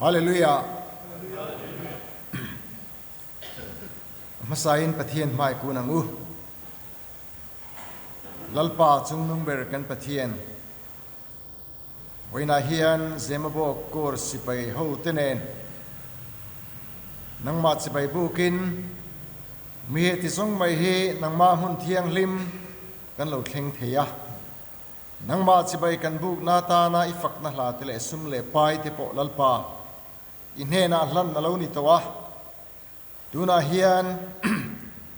Hallelujah! A hmasain Pathian hmai kun ang u. Lalpa chungnung ber kan Pathian, vawiinah hian Zemabawk Corps sipai hote nen nangmah chibai bukin mi heti zawng mai hi nangmah hmun thianghlim kan lo thleng thei a. Nangmah chibai kan bukna atana i fakna hla te leh sum leh pai te pawh Lalpa i hnenah hlan a lo ni tawh a. Tunah hian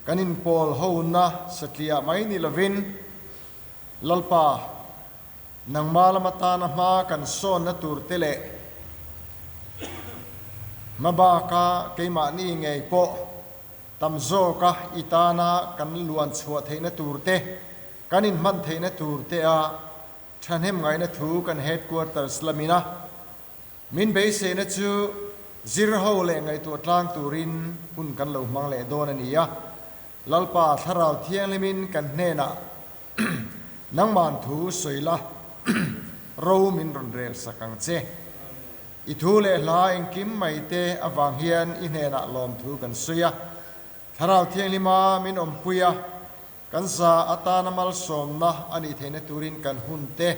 kan inpawl hona satliah mai ni lovin Lalpa nangmah lam atana hma kan sawnna tur te leh hma baka keimahni ngei pawh tam zawka i tana kan luan chhuah theihna tur te Kan inhman theihna tur te a thahnem ngaihna thu kan headquarters lamin a min beiseina chu zir ho leh ngaihtuah tlang turin hun kan lo hmang leh dawn a ni a. Lalpa Thlarau Thianghlimin kan hnenah nangman thu sawi la, ro min rawn rel sak ang che. I thu leh hla engkim mai te avang hian i hnenah lawmthu kan sawi a. Thlarau Thianghlima min awmpui a. Kan za atana malsawmna a nih theihna turin kan hun te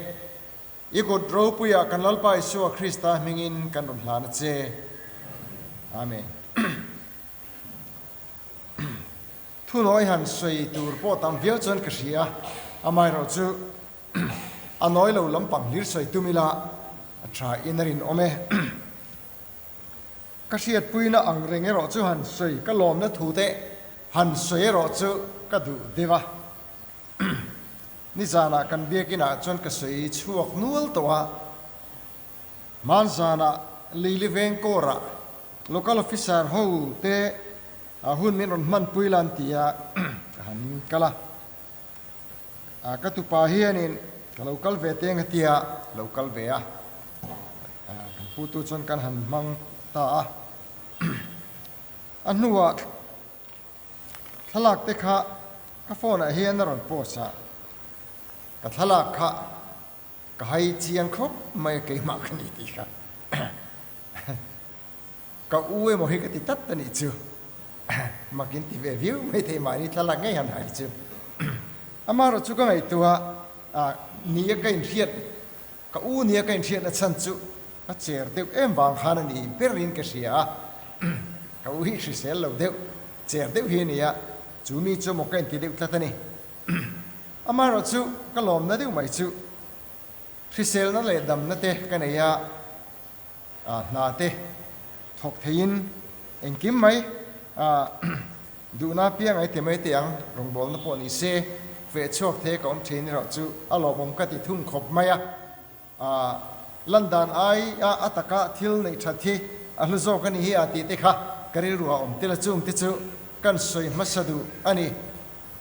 i kut ropuiah kan Lalpa Isua Krista hmingin kan rawn hlan a che. Amen. Thunawi han sawi tur pawh tam viau chuan ka hria a, amaherawh chu a nawi lo lampang hlir sawi tum ila a tha in a rinawm e. Ka hriatpuina ang reng erawh chu han sawi ka lawmna thu te han sawi erawh chu ka duh deuh a. Nizanah kan biakinah chuan ka sawi chhuak nual tawh a. Hmanzanah Lili Vengkawrah Local Officer ho te hun min rawn hmanpui la an ti a, ka han kal a. Ka tupa hianin ka lo kal ve teng a tia, lo kal ve a. Kan putu chuan kan han hmang ta a. A hnuah thlalak te kha ka phone ah hian a rawn post a, ka thlalak kha ka hai chiang khawp mai a keimah ka ni tih kha. Ka u emaw hi ka ti tlat a nih chu. Mak in ti ve viau mai thei mahni thlalak ngei han hai chu. Amaherawh chu ka ngaihtuah a nia ka inhriat, ka u nia ka inhriatna chhan chu a cher deuh em vang khan a ni berin ka hria a. Ka u hi hrisel lo deuh, cher deuh hi a ni a, chu mi chu maw ka inti deuh tlat a ni. Amaherawh chu ka lawmna deuh mai chu hriselna leh damna te ka nei a. Hna te thawk theiin engkim mai duhna piang ai ti mai teh ang, rawngbawlna pawh ni se feh chhuak thei ka awm thin erawh chu a lawmawm ka ti thung khawp mai a. Lan dan ai a a taka thil neih that hi a hlu zawk a ni hi a tih te kha ka rilru a awm tel a, chung te chu kan sawi hmasa duh a ni.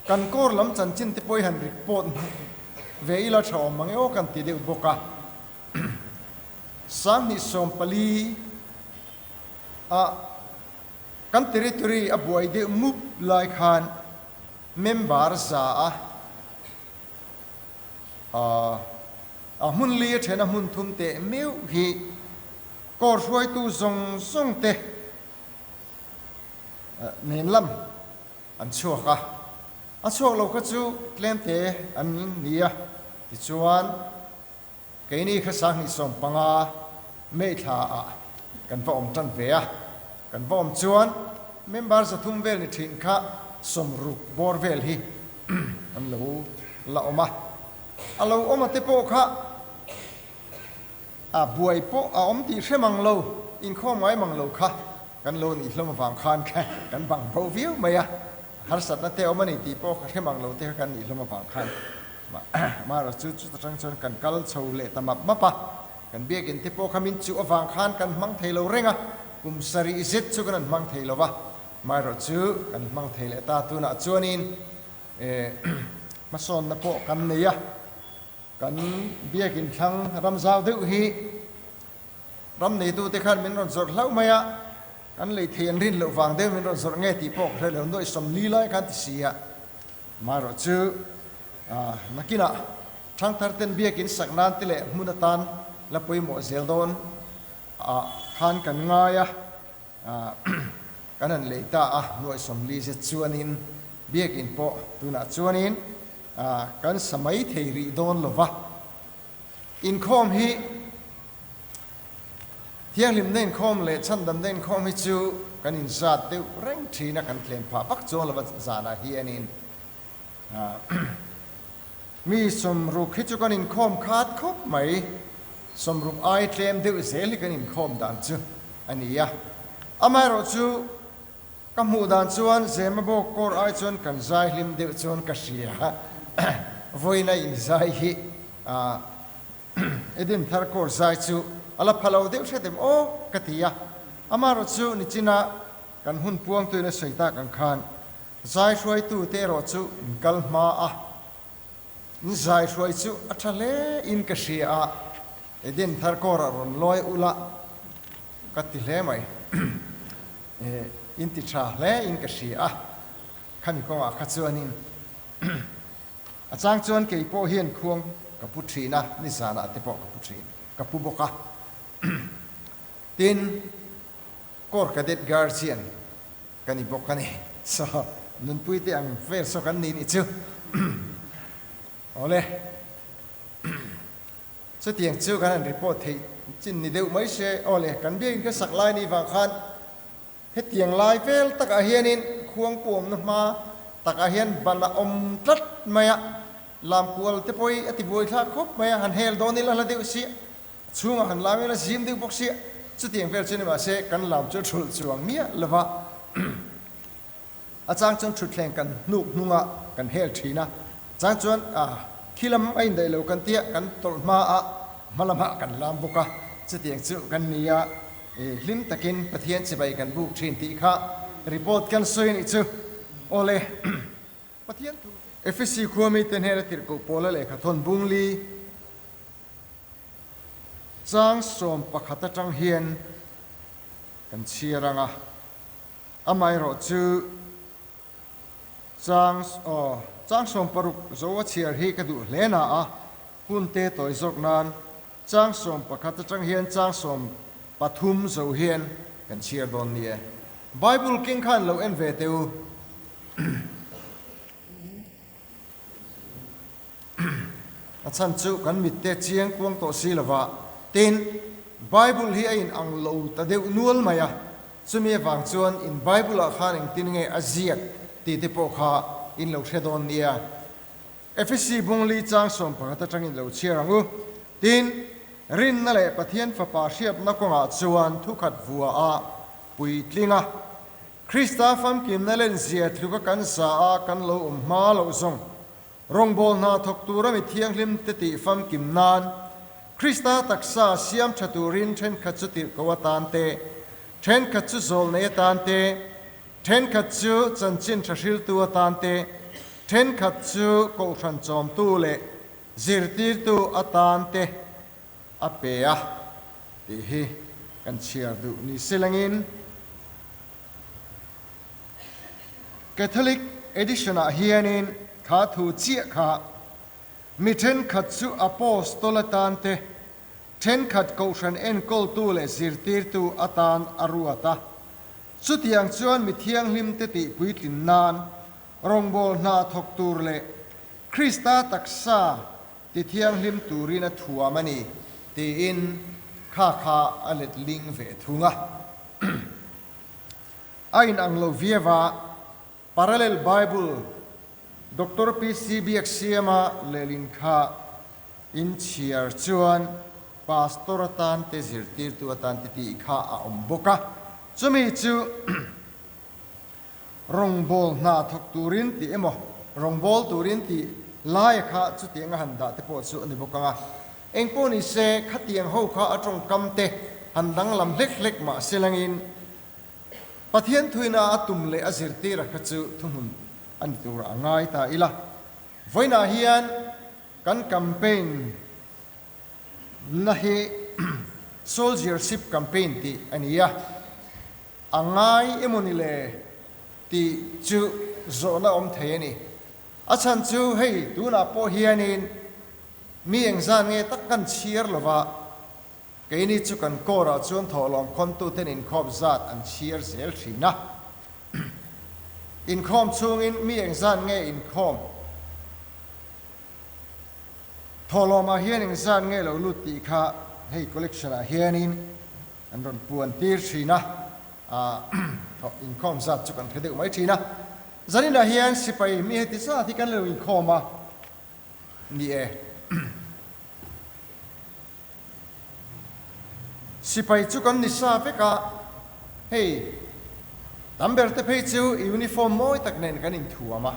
Kan kawr lam chanchin te pawh i han report ve ila tha awm mang e aw kan ti deuh bawk a. 2014 ah kan territory a buai deuh mup lai khan member za a a hmun li a then a hmun thum teh meuh hi kawr hruaitu zawng zawng te nen lam an chhuak a, a chhuak lo kha chu tlem te an ni a, tichuan Keini kha 2015 May thla ah kan va awm tan ve a, kan va awm chuan member 300 vel ni thin kha 60 bawr vel hi an lo la awm a, a lo awm a te pawh kha a buai pawh a awm tih hre mang lo, inkhawm ngai mang lo kha kan lo nih hlawm avang khan kan bang bo viau mai a, harsatna te awm a ni tih pawh ka hre mang lo te kha kan nih hlawm avang khan. Mara chu chuta tang chuan kan kal chho leh ta map map a, kan biakinn te pawh kha min chuh avang khan kan hmang thei lo reng a, kum sarih zet chu kan han hmang thei lo va, maherawh chu kan hmang thei leh ta tunah chuanin hmasawnna pawh kan nei a, kan biakinn thlang ram zau deuh hi ram neitute khan min rawn zawrh hlauh mai a, kan lei thei an rin loh vang deuh min rawn zawrh nge tih pawh ka hre lo, nuaih 40 lai khan ti si a. Maherawh chu nakinah thangthar ten biakin sak nan te leh hmun atan la pawimawh zel dawn a khan kan ngai a, kan han lei ta a, nuaih 40 zet chuanin biakin pawh tunah chuanin kan sa mai thei rih dawn lo va. Inkhawm hi thianghlimna inkhawm leh chhandamna inkhawm hi chu kan inzat deuh reng thin a, kan tlem phah vak chuang lo va zanah hianin. Mi 60 hi chu kan inkhawm khat khawp mai. 60 ai tlem deuh zel hi kan inkhawm dan chu a ni a. Amaherawh chu ka hmuh dan chuan Zema bawk kawr ai chuan kan zai hlim deuh chuan ka hria. Vawiina inzai hi Eden thar kawr zai chu a la pha lo deuh hret em aw ka ti a. Amaherawh chu nichina kan hun puangtuin a sawi tak ang khan Zai hruaitute erawh chu in kal hma a, in zai hruai chu a tha hle in ka hria a, Eden thar kawrah rawn lawi ula ka ti hle mai. In ti tha hle in ka hria a, khami kawngah kha chuanin a chang chuan kei pawh hian khuang ka pu thin a, nizanah te pawh ka pu thin, ka pu bawk a. Tin, Corps Cadet Guardian Ka ni bawk a ni. So, nunpui te ang vel saw kan ni nih chu. Awle. Chutiang chu kan han report theih chin ni deuh mai se. Awle, kan biakin ka sak lai ni vang khan hetiang lai vel takah hianin khuang puamna hma takah hian ban a awm tlat mai a. Lamkual te pawh hi a ti buai thlak khawp mai a, han hel dawn ila hla deuh si. Chhungah han lam ila zim deuh bawk sia, chutiang vel chu ni mahse kan lam chu a thulh chuang miah lo va. A chang chuan thutthleng kan hnuk hnungah kan hel thin a, chang chuan khi lam a indaih lo kan tia kan tawlh hma a hma lamah kan lam bawk a, chutiang chu kan ni a, hlim takin Pathian chibai kan buk thin tih kha report kan sawi a nih chu. Awle. Pathian thu Efesi khua mite hnena tirhkoh Paula lehkha thawn bungli chang 11 atang hian kan chhiar ang a, amaherawh chu chang aw chang 60 zo a chhiar hi ka duh hle na a, hun te tawi zawk nan chang 11 atang hian chang 13 zo hian kan chhiar dawn ni e. Bible keng khan lo en ve teh u. A chhan chu kan mitte chiang kuang tawh si lova, tin, Bible hi a in ang lo ta deuh nual mai a, chumi avang chuan in Bible ah khan engtin nge a ziak tih te pawh kha in lo hre dawn nia. Efesi bungli chang 11 atangin lo chhiar ang u. Tin, rinna leh Pathian Fapa hriatna kawngah chuan thukhat vua a puitling a. Krista famkimna lenzia tluka kan sa a kan lo awm hma loh zawng rawngbâwl hna thawk tura mi thianghlim te tih famkim nan Krista taksa siam tha turin thenkhat chu tirhkoh atan te, thenkhat chu zawlnei atan te, thenkhat chu chanchin tha hriltu atan te, thenkhat chu kohhran chawmtu leh zirtirtu atan te a pe a tih hi kan chhiar duh ni se langin Catholic Edition ah hianin kha thu chiah kha mi thenkhat chu Apostol atan te, thenkhat kohhran enkawltu leh zirtirtu atan a ruat a. Chutiang chuan mi thianghlim te tih puitlin nan rawngbâwl hna thawk tur leh Krista taksa Ti thianghlim turin a thuam a ni, tiin kha kha a let ling ve thung a. A inang lo viau a, Parallel Bible Doctor PC Biaksiama lehlin kha in chhiar chuan Pastor atan te zirtirtu atan te tih kha a awm bawk a, chumi chu Rawngbâwl hna thawk turin tih emaw, rawngbâwl turin tih laia kha chutiang a han dah te pawh chu a ni bawk ang a. Eng pawh ni se, khatiang ho kha a tawngkam te han danglam hlek hlek mah se langin Pathian thuina a tum leh a zirtira kha chu thuhmun a ni turah a ngai ta ila. Vawiinah hian kan campaign na hi Soldiership Campaign tih a ni a, a ngai emaw ni le tih chu zawhna awm thei a ni. A chhan chu hei tunah pawh hianin mi engzan nge tak kan chhiar lova. Keini chu kan Corps-ah chuan thawhlawm khawntuten inkhawm zat an chhiar zel thin a. Inkhawm chhungin mi engzat nge inkhawm? Thawhlawmah hian engzat nge lo lut tih kha hei collection-ah hianin an rawn puan tir thin a, inkhawm zat chu kan hre deuh mai thin a. Zaninah hian sipai mi heti zat hi kan lo inkhawm a ni e. Sipai chu kan ni sa vek a, hei tam ber te phei chu uniform mawi tak nen kan inthuam a.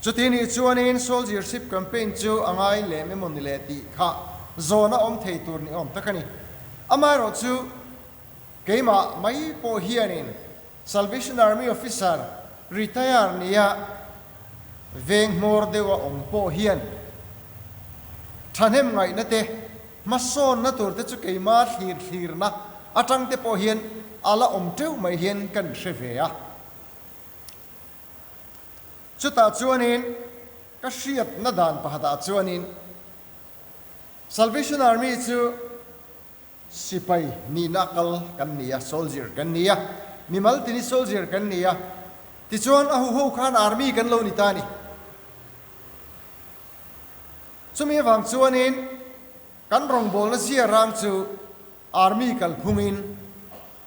Chuti nih chuanin Soldiership Campaign chu a ngai lem emaw ni le tih kha zawhna awm thei tur ni awm tak a ni. Amaherawh chu keimah mai pawh hianin Salvation Army Officer retire nia veng hmawr deuha awm pawh hian thahnem ngaihna te, hmasawnna tur te chu keima thlir thlirna atang te pawh hian a la awm teuh mai hian kan hre ve a. Chutah chuanin ka hriatna dan pakhatah chuanin Salvation Army chu Sipai nihna kal kan ni a, soldier kan ni a, mimal tini soldier kan ni a, tichuan a huho khan army kan lo ni ta a ni. Chumi avang chuanin kan rawngbawlna zia rang chu army kalphungin,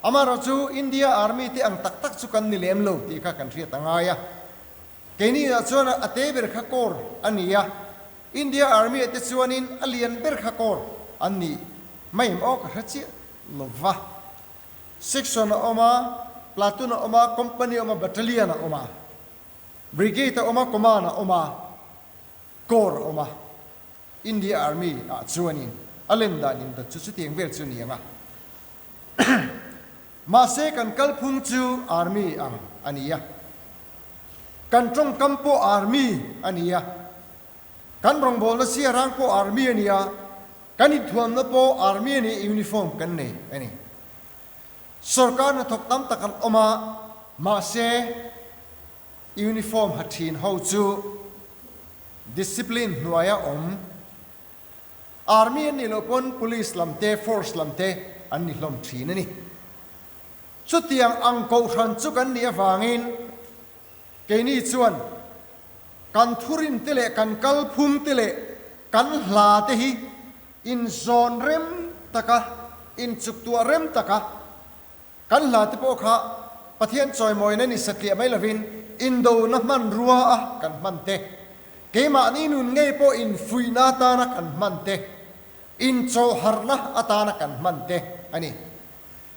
amaherawh chu India army te ang tak tak chu kan ni lem lo tih kha kan hriat a ngai a. Keini ah chuan a te ber kha corps a ni a, India Army ah te chuanin a lian ber kha corps an ni mai em aw ka hre chiah lo va. Section a awm a, platoon a awm a, company a awm a, battalion a awm a, brigade a awm a, command a awm a, corps a awm a. India Army ah chuanin a len dan in dawt chu chutiang vel chu ni ang a. Mahse kan kalphung chu Army ang a ni a, kan tawngkam pawh Army a ni a, kan rawngbawlna siarang pawh Army a ni a, kan inthuamna pawh Army a ni, uniform kan nei a ni. Sorkar hnathawk tam tak an awm a, mahse uniform ha thin ho chu discipline hnuaia awm Army an nih loh pawn Police lam te, Force lam te an ni hlawm thin a ni. Chutiang ang kohhran chu kan nih avangin keini chuan kan thurin te leh kan kalphung te leh kan hla te hi inzawn rem taka, inchuktuah rem taka, Kan hla te pawh kha Pathian chawimawina ni satliah mai lovin indona hmanrua a kan hman te, keimahni nun ngei pawh infuihna atana kan hman te, inchawhharhna atana kan hman te a ni.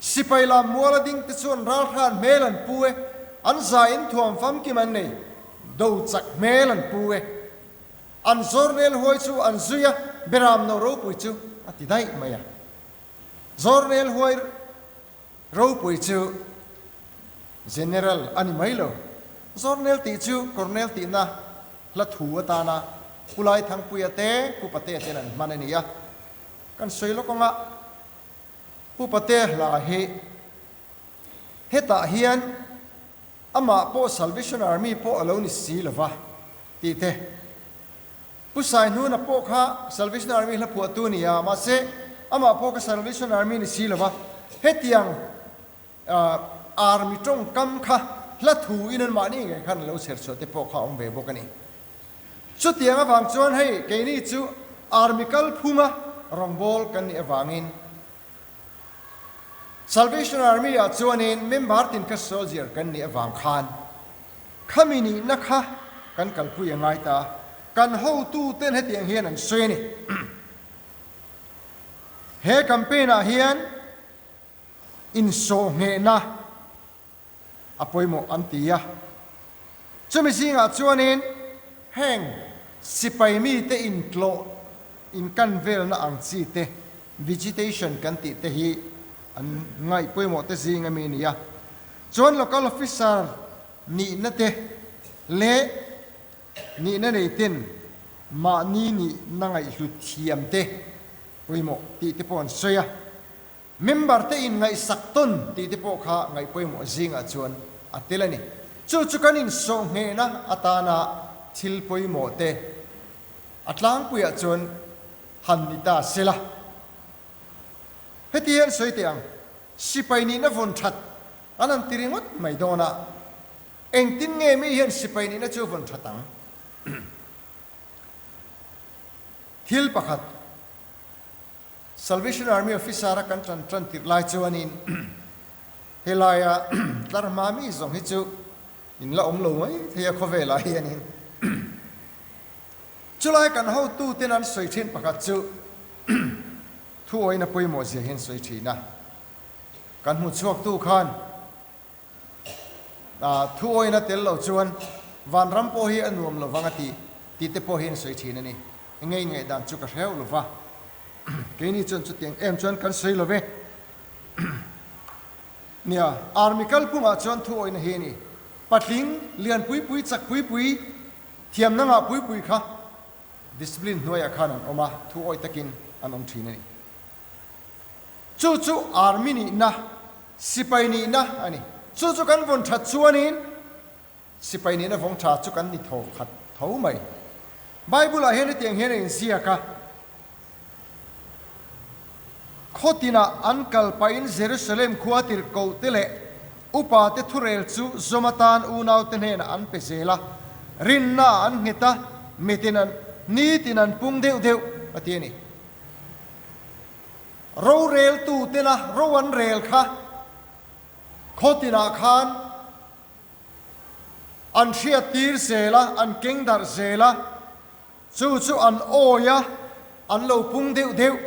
Sipai lam muala ding te chuan ralhran hmel an pu e, an zaiin thuam famkim an nei, do chak hmel an pu e. An zawrnel huai chu an zui a, beram no ropui chu a ti daih mai a. Zawrnel huai ropui chu General a ni mai lo. Zawrnel tih chu Colonel tihna hla thu atana Pu Laithangpuia te, Pu Patea ten an hman a ni a. Kan sawi lawk anga Pu Patea hla hi hetah hian amah pawh Salvation Army pawh a lo ni si lova tih te, Pu Saihnuna pawh kha Salvation Army hla phuahtu a ni a, mahse amah pawh kha Salvation Army ni si lova, hetiang Army tawngkam kha hla thu in anmahni ngei khan lo chher chhuah te pawh kha a awm ve bawk a ni. Chutiang avang chuan hei keini chu Army kalphunga rawngbâwl kan nih avangin Salvation Army ah chuanin member tin kha soldier kan nih avang khan khami nihna kha kan kalpui a ngai ta a, kan hotu ten hetiang hian an sawi a ni. He campaign ah hian insawhnghehna a pawimawh an ti a. Chumi zingah chuanin heng sipai mite intlawh inkan velna ang chi te, vegetation kan tih te hi an ngaih pawimawh te zing ami a ni a. Chuan local officer nihna te leh nihna nei ten mahni nihna ngaihhlut thiam te pawimawh tih te pawh an sawi a. Member te in ngaihsak tawn tih te pawh kha ngaih pawimawh zingah chuan a tel a ni. Chu chu kan insawh nghehna atana thil pawimawh te a tlangpuiah chuan han ni ta se la. Heti hian sawi teh ang, sipai nihna vawn that an han ti ringawt mai dawn a, engtin nge mi hian sipai nihna chu vawn that ang? Thil pakhat, Salvation Army officer a kan tan tan tirh lai chuanin helaia tlar hma mi zawng hi chu in la awm lo mai thei a khawvelah hianin chulai kan hotuten an sawi thin pakhat chu Thuawina pawimawh zia hian sawi thin a, kan hmu chhuaktu khan thuawina tel lo chuan vanram pawh hi a nuam lo vang a ti tih te pawh hian sawi thin a ni. Enge in ngaihdan chu ka hreuh lo va, keini chuan chutiang em chuan kan sawi lo ve. Nia, army kalphungah chuan thuawina hi a ni. Patling, lian pui pui, chak pui pui, thiamna ngah pui pui kha Discipline hnuaiah khan an awm a, thu awih takin an awm thin a ni. Chu chu army nihna, sipai nihna a ni. Chu chu kan vawn that chuanin sipai nihna vawng tha chu kan ni tho khat tho mai. Bible-ah hian hetiang hian a inziak a, Khaw tinah an kal pahin Jerusalem khua tirhkohte leh upate thurel chu zawm atan unaute hnenah an pe zel a, rinnaah an nghet a, mitin an nitin an pung deuh deuh, a ti a ni. Roreltutena ro an rel kha khaw tinah khan an hriattir zel a, an keng darh zel a. Chu chu an awi a, an lo pung deuh deuh.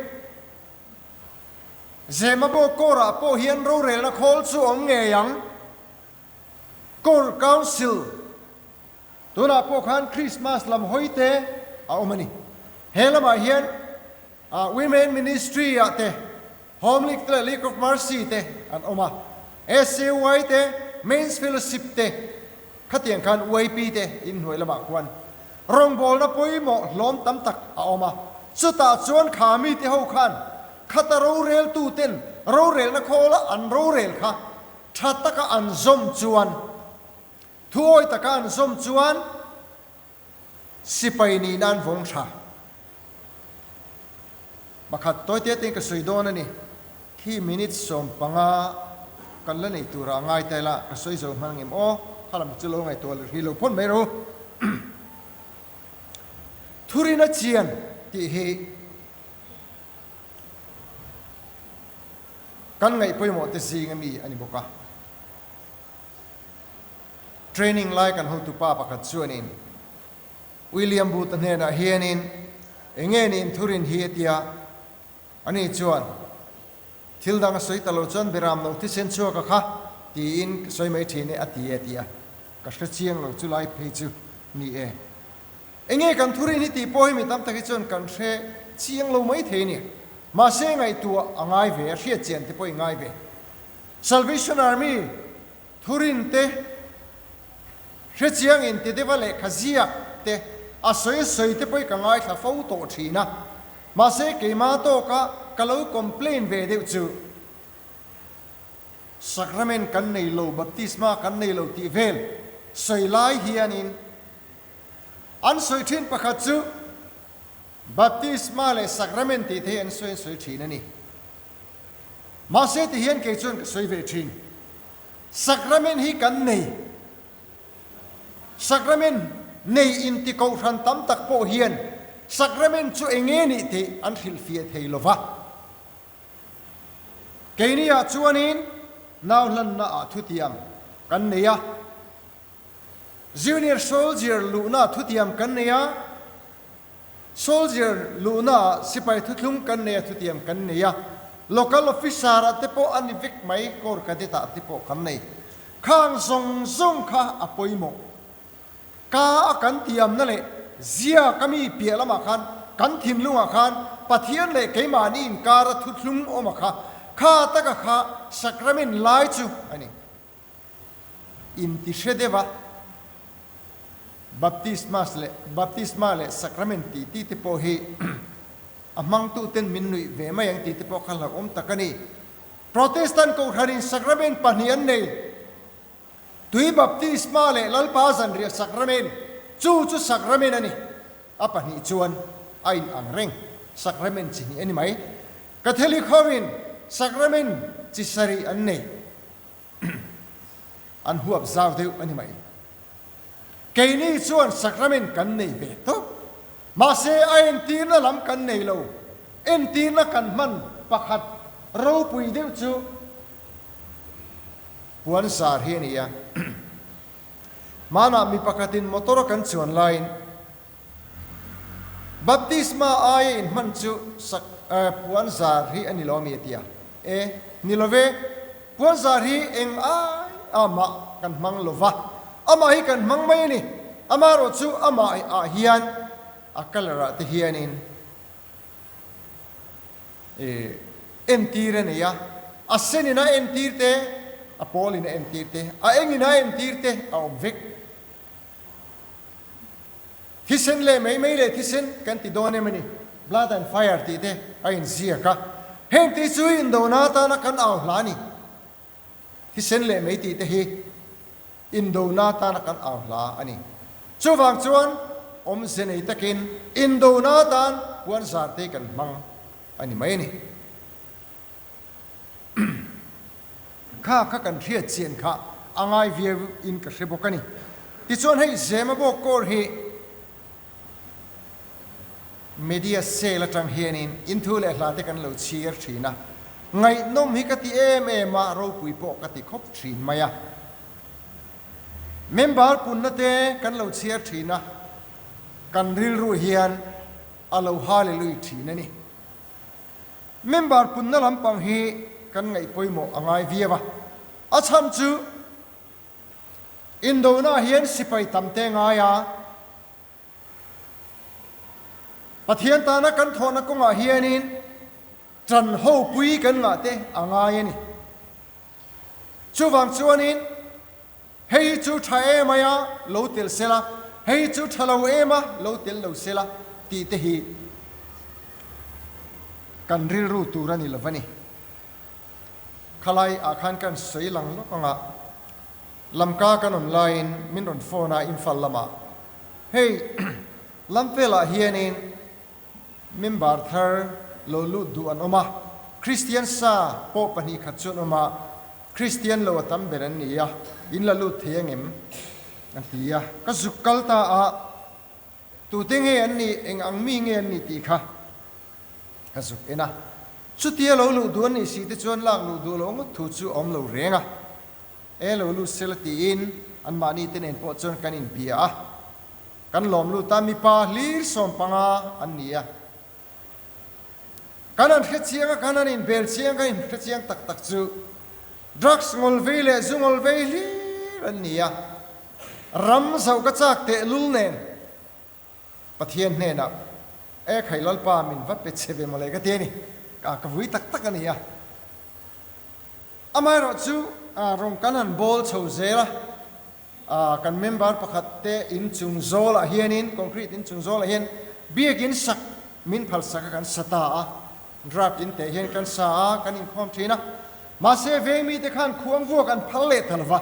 Zemabawk kawrah pawh hian rorelna khawl chu awm ngei ang. Kawr Council tunah pawh khan Christmas lam hawi te a awm a ni. He lamah hian Women Ministry ah te Home League te leh League of Mercy te an awm a, SAY te, Men's Fellowship te, khatiang khan YP te inhnuai lamah khuan rawngbawlna pawimawh hlawm tam tak a awm a. Chutah chuan kha mite ho khan khata roreltu ten rorelna khawla an rorel kha tha taka an zawm chuan, thuawi taka an zawm chuan, Sipai nih nan vawng tha. Pakhat tawi te tein ka sawi dawn a ni. Khi minute 15 kan la nei turah a ngai ta ila, ka sawi zo hman angem aw, kha lam chu lo ngaihtuah leh hrih lo phawt mai ro. Thurin a chian tih hi kan ngaih pawimawh te zing a mi a ni bawk a. Training lai kan hotupa pakhat chuanin William Booth-a hnenah hianin enge niin thurin hi a ti a, ani chuan thil dang a sawi ta lo chuan Beram no thisen chhuak a kha tiin ka sawi mai thin e a ti e a ti a, ka hre chiang lo chu lai phei chu ni e. Enge kan thurin hi tih pawh hi mi tam tak hi chuan kan hre chiang lo mai thei a ni. Mahse ngaihtuah a ngai ve a, hriat chian te pawh i ngai ve. Salvation Army Thurin te, hrechiang in ti deuha lehkha ziak te, a sawi sawi te pawh ka ngaithla fo tawh thin a. Mahse keima tawka ka lo complain ve deuh chu Sacrament kan nei lo, Baptisma kan nei lo tih vel sawi lai hianin an sawi thin pakhat chu Baptisma leh Sacrament tih te hi an sawi an sawi thin a ni. Mahse ti hian kei chuan ka sawi ve thin. Sacrament hi kan nei. Sacrament nei inti kohhran tam tak pawh hian sacrament chu eng nge nih tih an hrilhfiah thei lo va. Keini ah chuanin nau hlanna ah thutiang kan nei a. Junior Soldier luhna thutiam kan nei a, Soldier luhna ah sipai thuthlung kan nei a thutiam kan nei a, Local Officer ah te pawh a ni vek mai, Corps Cadet ah te pawh kan nei. Khang zawng zawng kha a pawimawh. Ka a kan tiamna leh zia ka mi piah lamah khan kan thinlungah khan Pathian leh keimahni inkara thuthlung awm a kha, kha taka kha Sacrament lai chu a ni. Inti hre deuh a, Baptismas leh Baptisma leh Sacrament tih tih te pawh hi a hmangtuten min nuih ve mai ang tih te pawh kha hlauhawm tak a ni. Protestant Kohhranin Sacrament pahnih an nei, Tui Baptisma leh Lalpa Zanriah Sacrament, chu chu Sacrament a ni. A pahnih chuan a in ang reng, Sacrament chi hnih a ni mai. Catholic hoin. Sacrament chi sarih an nei. An huap zau deuh a ni mai. Keini chuan sacrament kan nei ve tawp. Mahse a entirna lam kan nei lo. Entirna kan hman pakhat ropui deuh chu puan zar hi a ni a. Hmanah mi pakhatin motor a kan chuan laiin Baptisma aia inhman chu sak puan zar hi a ni lo a mi a ti a. E, ni lo ve, puan zar hi eng ai a mah kan hmang lo va, amah hi kan hmang mai a ni. Amaherawh chu amah ah hian a colour ah te hianin e entir a nei a, a sen in a entir te, a pawl in a entir te, a eng in a entir te a awm vek. Thisen leh mei mei leh thisen kan ti dawn em a ni, blood and fire tih te a inziak a, heng te chu indona atana kan au hla a ni. Thisen leh mei tih te hi indona atana kan au hla a ni. Chuvang chuan awmze nei takin indona atan puanzar te kan hmang a ni mai a ni. Kha kha kan hriat chian kha a ngai viau in ka hre bawk a ni. Tichuan hei Zema bawk kawr hi media cell atang hianin in thu leh hla te kan lo chhiar thin a, ngaihnawm hi ka ti em em a, ropui pawh ka ti khawp thin mai a. Member punna te kan lo chhiar thin a, kan rilru hian a lo hallelui thin a ni. Member punna lampang hi kan ngaih pawimawh a ngai viau a, a chhan chu Indona hian sipai tam te ngai a, Pathian tana kan thawhna kawngah hianin ṭan hopui kan ngah te a ngai a ni. Chuvang chuanin hei hi chu ṭha em ai a lo tel sela, hei hi chu ṭha lo em a lo tel lo sela tih te hi kan rilru tur a ni lo va ni. Khalai ah khan kan sawi lang lawk ang a, Lamka kan awm laiin min rawn phone a Imphal lamah, Hei lam velah hianin member thar lo lut duh an awm a, Kristian sa pawh 2 khat chu an awm a, Kristian lo a tam ber an ni a, in la lut thei angem? an ti a, ka zuk kal ta a, tute nge an nih, eng ang mi nge an nih tih kha Ka zuk en a, chutia lo luh duh a nih si te chuan lak luh duh loh ngawt thu chu a awm lo reng a. E lo lut sela tiin anmahni te nen pawh chuan kan inbia a, kan lawm lut a, mipa hlir 15 an ni a. Kan han hre chiang a, kan han inbel chiang, kan inhre chiang tak tak chu drugs ngawl vei leh zu ngawl vei hlir an ni a, ram zoh ka chak tehlul nen Pathian hnenah, E khai Lalpa min va pe che ve mawle ka ti a ni. Ka ka vui tak tak a ni a. Amaherawh chu rawng kan han bawl chho zel a, kan member pakhat te in chung zawlah hianin, concrete in chung zawlah hian biakin sak min phal sak a kan sa ta a, draft in teh hian kan sa a, kan inkhawm thin a. Mahse veng mite khan khuang vuak an phal leh ta lo va.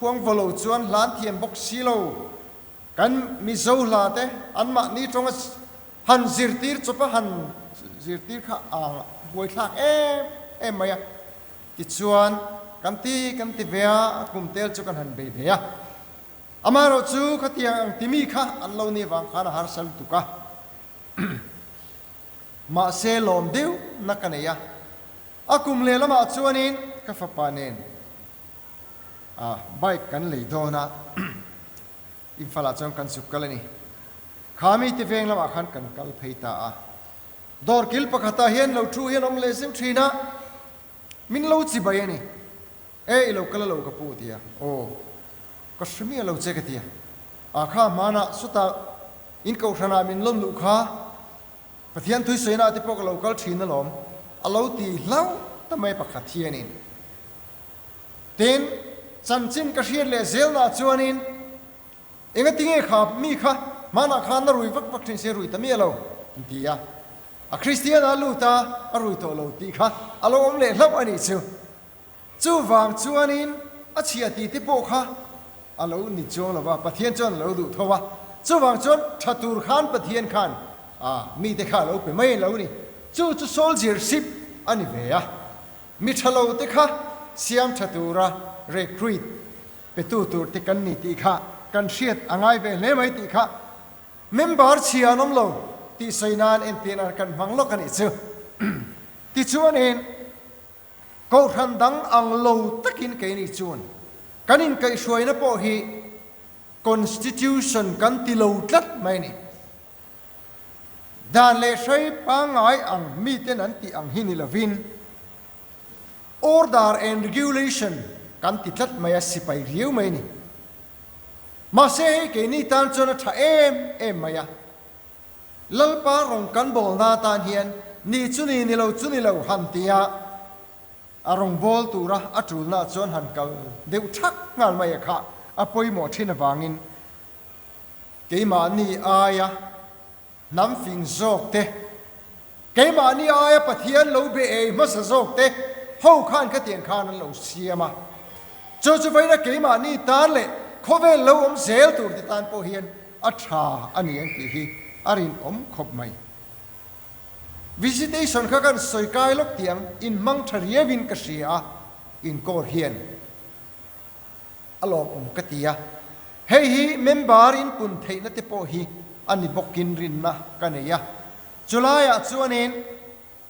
Khuang vaw lo chuan hlan thiam bawk si lo. Kan Mizo hla te anmahni tawnga han zirtir chawp a han zirtir kha a buaithlak em em mai a. Tichuan kan ti kan ti ve a, a kum tel chu kan han bei ve a. Amaherawh chu khatiang ang timi kha an lo nih vang khan a harsa lutuk a. Mahse lawm deuh na ka nei a. A kum lehlamah chuanin ka fapa nen A bike kan lei dawn a, Imphal ah chuan kan zuk kal a ni. Kha mite veng lamah khan kan kal phei ta a. Dawr kil pakhatah hian lo thu hian awm leh zeuh thin a, min lo chi bai a ni. E i lo kal a lo ka pu ti a, aw ka hre miah lo che ka ti a. A kha hmanah sawtah in kohhranah min lawn luh kha Pathian thuisawiina te pawh ka lo kal thin alawm a lo ti hlauh ta mai pakhat hianin. Tin, chanchin ka hriat leh zelnaah chuanin engatinge kha mi kha hmanah khan a rui vak vak thin se rui ta miah lo an ti a. A Kristian a lut a, a rui tawh lo tih kha a lo awm leh hlauh a nih chu. Chuvang chuanin a chhia tih te pawh kha a lo ni chuang lo va, Pathian chuan a lo duh tho a. Chuvang chuan tha tur khan Pathian khan mite kha a lo pe mai a lo ni. Chu chu soldiership. a ni ve a, mi tha lo te kha siam tha tura recruit petu tur te kan ni tih kha kan hriat a ngai ve hle mai tih kha member chhia an awm lo tih sawi nan entir a kan hmang lawk a nih chu. Tichuanin Kohhran dang ang lo takin keini chuan kan inkaihhruaina pawh hi Constitution kan ti lo tlat mai a ni. Dan leh hrei pangngai ang miten an tih ang hi ni lovin Order and Regulation kan ti tlat mai a, sipai riau mai a ni. Mahse hei keini tan chuan a tha em em mai a. Lalpa rawng kan bawlna atan hian ni chu ni, ni lo chu ni lo han tia a rawngbâwl tura a ṭulnaah chuan han kal deuh ṭhak nghal mai a kha a pawimawh ṭhin avangin keimahni aia hnam fing zawk te, keimahni aia Pathian lo be ei hmasa zawk te ho khan khatiang khan an lo siam a. Chu chu vawiina keimahni tan leh khawvel lo awm zel tur te tan pawh hian a tha a ni ang tih hi a rinawm khawp mai. Visitation kha kan sawi kai lawk tih ang, inhmang tha riauin ka hria a, inkawr hian a lawmawm ka ti a. Hei hi member inpun theihna te pawh hi a ni bawkin rinna ka nei a, chulaiah chuanin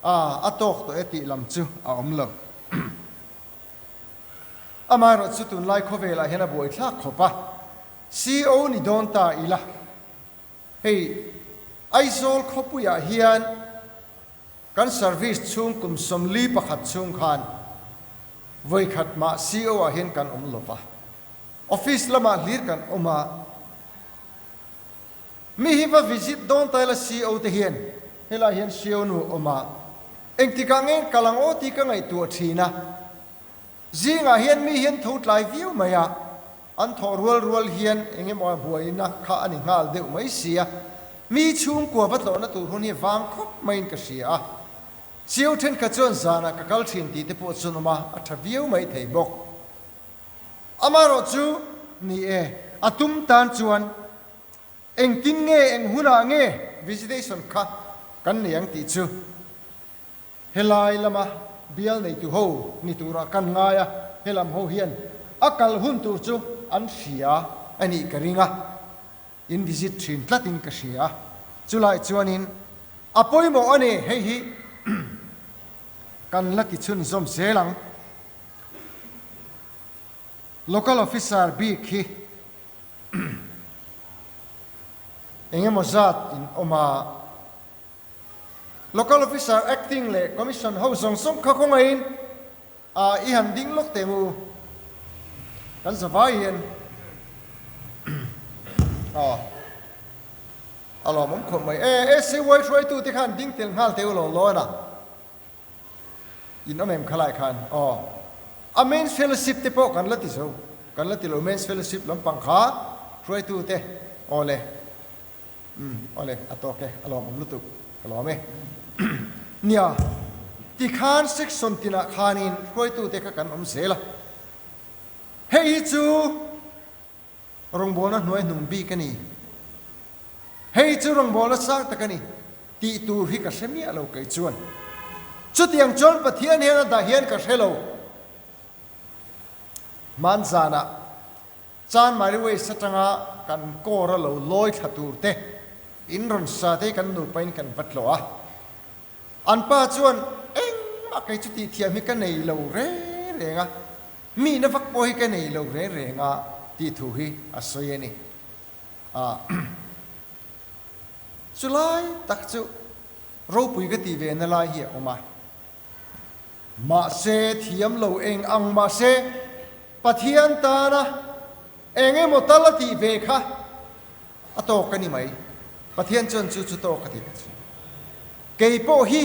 a tawk tawh e tih lam chu a awm lo. Amaherawhchu tunlai khawvelah hian a buaithlak khawp a, CO ni dawn ta ila. Hei Aizawl khawpuiah hian kan service chhung kum 41 chhung khan vawikhat mah CO ah hian kan awm lo va, office lamah hlir kan awm a, mi hi va visit dawn ta ila CO te hian helaiah hian CO nu awm a, engtikah nge kal ang aw tih ka ngaihtuah thin a. Zingah hian mi hian tho tlai viau mai a, an thawh rual rual hian eng emaw buaina kha a ni nghal deuh mai si a, mi chhungkua va tlawhna tur hun hi vang khawp maiin ka hria a. Chiu thenkhat chuan zanah ka kal thin tih te pawh chuan awm a, a tha viau mai thei bawk. Amaherawhchu, ni e, a tum tan chuan engtin nge eng hunah nge visitation kha kan nei ang tih chu Helai lama bial neitu ho ni turah kan ngai a, helam ho hian a kal hun tur chu an hria a nih ka ring a, in visit thin tlatin ka hria a, chulai chuanin a pawimawh a ni, hei hi kan la ti chhunzawm zel ang. Local officer bik hi engemaw zat in awm a. Local Officer Acting leh Commission ho zawng zawng kha khawngaihin ah i han ding lawk teh mu. Kan zavai hian aw a lawmawm khawp mai. E ACY hruaitu te khan ding tel nghal teh u lo lawn a in awm em khalai khan aw a Men's Fellowship te pawh kan la ti zo kan la ti lo Men's Fellowship lampang kha hruaitu te aw le. Umm awle a tawk e, a lawmawm lutuk, ka lawm e. Nia, tikhan section tinah khanin hruaitute kha kan awm zel a, hei hi chu rawngbawlna hnuai hnung bik a ni, hei hi chu rawngbawlna sang tak a ni tih tur hi ka hre miah lo kei chuan. Chutiang chuan Pathian hian a dah hian ka hre lo. Hmanzanah Chanmari Waste atanga kan kawr a lo lawi thla tur te in rawn sa te hi kan nupa in kan va tlawh a. An pa chuan engmah kei chu tih thiam hi ka nei lo reng reng a, mihna vak pawh hi ka nei lo reng reng a tih thu hi a sawi a ni. Ah chu lai tak chu ropui ka tih ve na lai hi a awm a. Mahse, thiam lo eng ang mahse, Pathian tana eng emaw tal a tih ve kha a tawk a ni mai. Pathian chuan chu chu tawk a ti ta thin. Kei pawh hi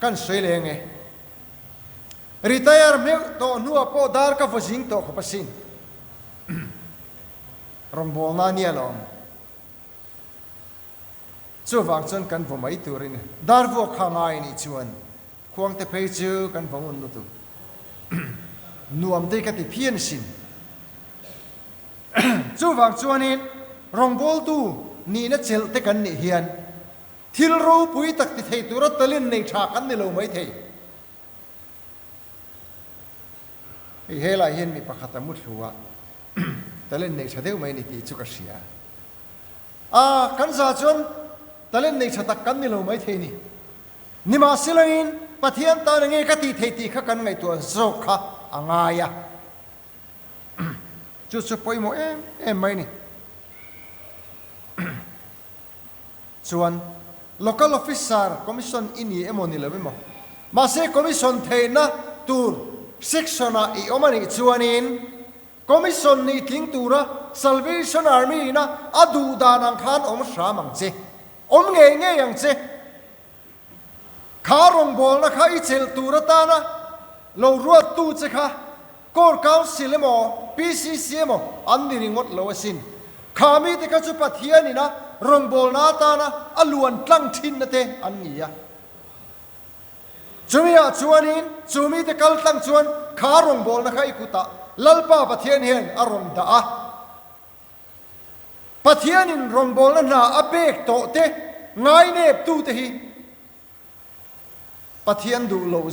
kan sawi leng e. Retire hmeuh tawh hnuah pawh dar ka vaw zing tawh khawp asin. Rawngbawlna a nia lawm. Chuvang chuan kan vaw mai turin dar vuak kha ngai anih chuan khuangte phei chu kan vaw ngun lutuk. Nuam te ka ti phian asin. Chuvang chuanin rawngbawltu nihna chelh te kan nih hian. Thil ropui tak ti thei tura talent nei tha kan ni lo maithei. Hei helai hian mi pakhat a mu thlu a, talent nei tha deuh mai ni tih chu ka hria. A, kan za chuan talent nei tha tak kan ni lo maithei ni. Nimahselain, Pathian tan enge ka tih theih tih kha kan ngaihtuah zawk kha a ngai a. Chu chu pawimawh em em mai ni. Chuan, Local Officer Commission i ni emaw ni lo emaw, mahse Commission theihna tur Section-ah i awm a nih chuanin Commission nih tling tura Salvation Army ina a duh dan ang khan awm hram ang che. Awm ngei ngei ang che. Kha rawngbawlna kha i chelh tur atana lo ruattu che kha Core Council emaw PCC emaw an ni ringawt lo asin. Kha mite kha chu Pathian ina rawngbawlna atana a luan tlang thinna te an ni a. Chumiah chuanin chu mite kal tlang chuan kha rawngbawlna kha i kutah Lalpa Pathian hian a rawn dah a. Pathianin rawngbawlna hna a pek tawh te ngaineptute hi Pathian duh loh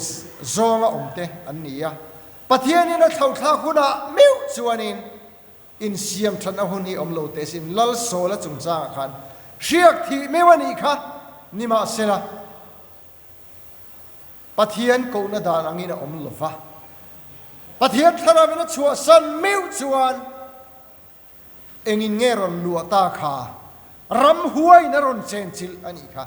zawnga awm te an ni a. Pathianin a thlauhthlak hunah meuh chuanin insiam thatna hun hi awm lo teh sin Lal Sawla chungchangah khan hriak thih meuh a nih kha nimahsela Pathian kohna dan angin a awm lo va. Pathian thlarauin a chhuahsan meuh chuan Engin nge rawn luah ta kha? Ramhuaiin a rawn chenchilh a nih kha.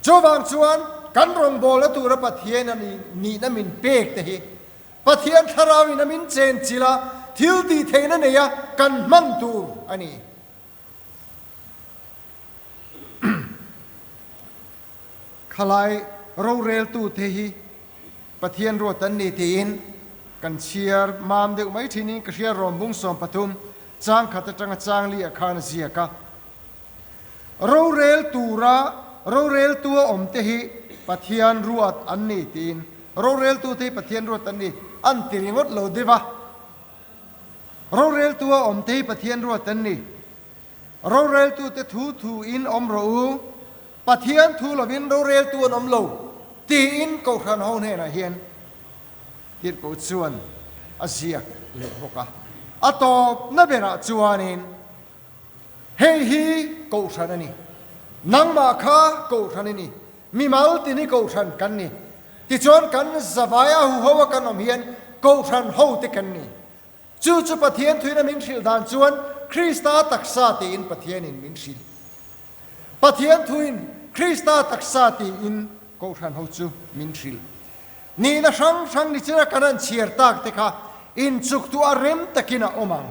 Chuvang chuan kan rawngbawlna tura Pathian a nihna min pek te hi Pathian thlarauin a min chenchilh a, thil tih theihna neia kan hman tur a ni. Khalai roreltute hi Pathian ruat an ni tiin kan chhiar mam deuh mai thinin ka hria rawm bung 13 chang khat atanga chang li ah khan a ziak a. Rorel tura roreltu a awm te hi Pathian ruat an ni tiin roreltu te hi Pathian ruat an ni an ti ringawt lo deuh a. Roreltu a awm te hi Pathian ruat an ni. Roreltute thu thu in awm rawh u, Pathian thu lovin roreltu an awm lo, tiin Kohhran ho hnenah hian Tirhkoh chuan a ziak leh bawk a. A tawpna berah chuanin, Hei hi Kohhran a ni, nangmah kha Kohhran i ni, mimal tini Kohhran kan ni, tichuan kan zavai a huho a kan awm hian Kohhran hote kan ni. Chu chu Pathian thuina min hrilh dan chuan Krista taksa tiin Pathianin min hrilh. Pathian thuin Krista taksa tiin Kohhran ho chu min hrilh. Nihna hrang hrang ni china kan han chhiar tak te kha inchuktuah rem takin a awm ang.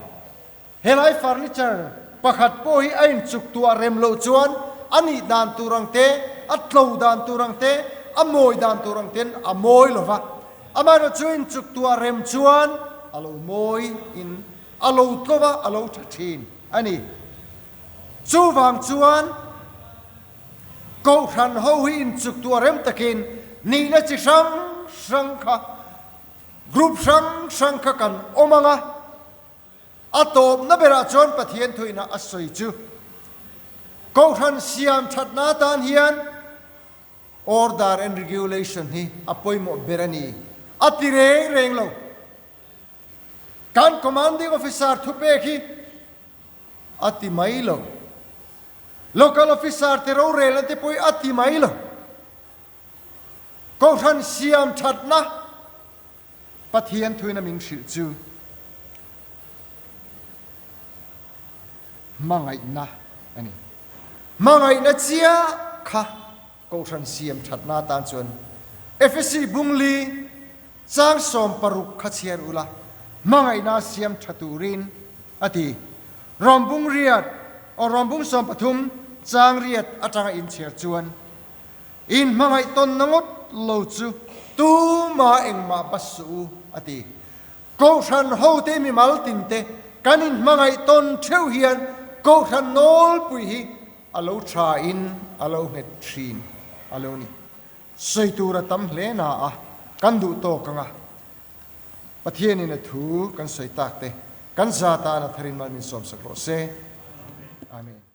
Helai furniture pakhat pawh hi a inchuktuah rem loh chuan a nih dan tur ang te, a tlo dan tur ang te, a mawi dan tur ang ten a mawi lo va. Amaherawhchu inchuktuah rem chuan a lo mawi in a lo tlo va, a lo tha thin a ni. Chuvang chuan Kohhran ho hi inchuktuah rem takin nihna chi hrang hrang kha, group hrang hrang kha kan awm ang a, a tawpna berah chuan Pathian thuina a sawi chu Kohhran siam thatna atan hian Order and regulation hi a pawimawh ber a ni a ti reng reng lo. Kan commanding officer thupek hi a ti mai lo. Local officer te rorelna te pawh hi a ti mai lo. Kohhran siam thatna Pathian thuina min hrilh chu hmangaihna a ni. Hmangaihna chiah kha Kohhran siam thatna atan chuan Efesi bungli chang 16 kha chhiar ula, hmangaihna siam tha turin a ti. Rawm bung riat aw rawm bung 13 chang riat atanga inchhiar chuan in hmangaih tawnna ngawt lo chu tuma engmah ba suh u a ti. Kohhran hote mimal tinte kan inhmangaih tawn theuh hian Kohhran nawlpui hi a lo tha in a lo nghet thin a lo ni. Sawi tur a tam hle na a, kan duh tawk ang a, Pathianin a thu kan sawi tak te kan za tan a tharin mal min sawmsak rawh se. Amen.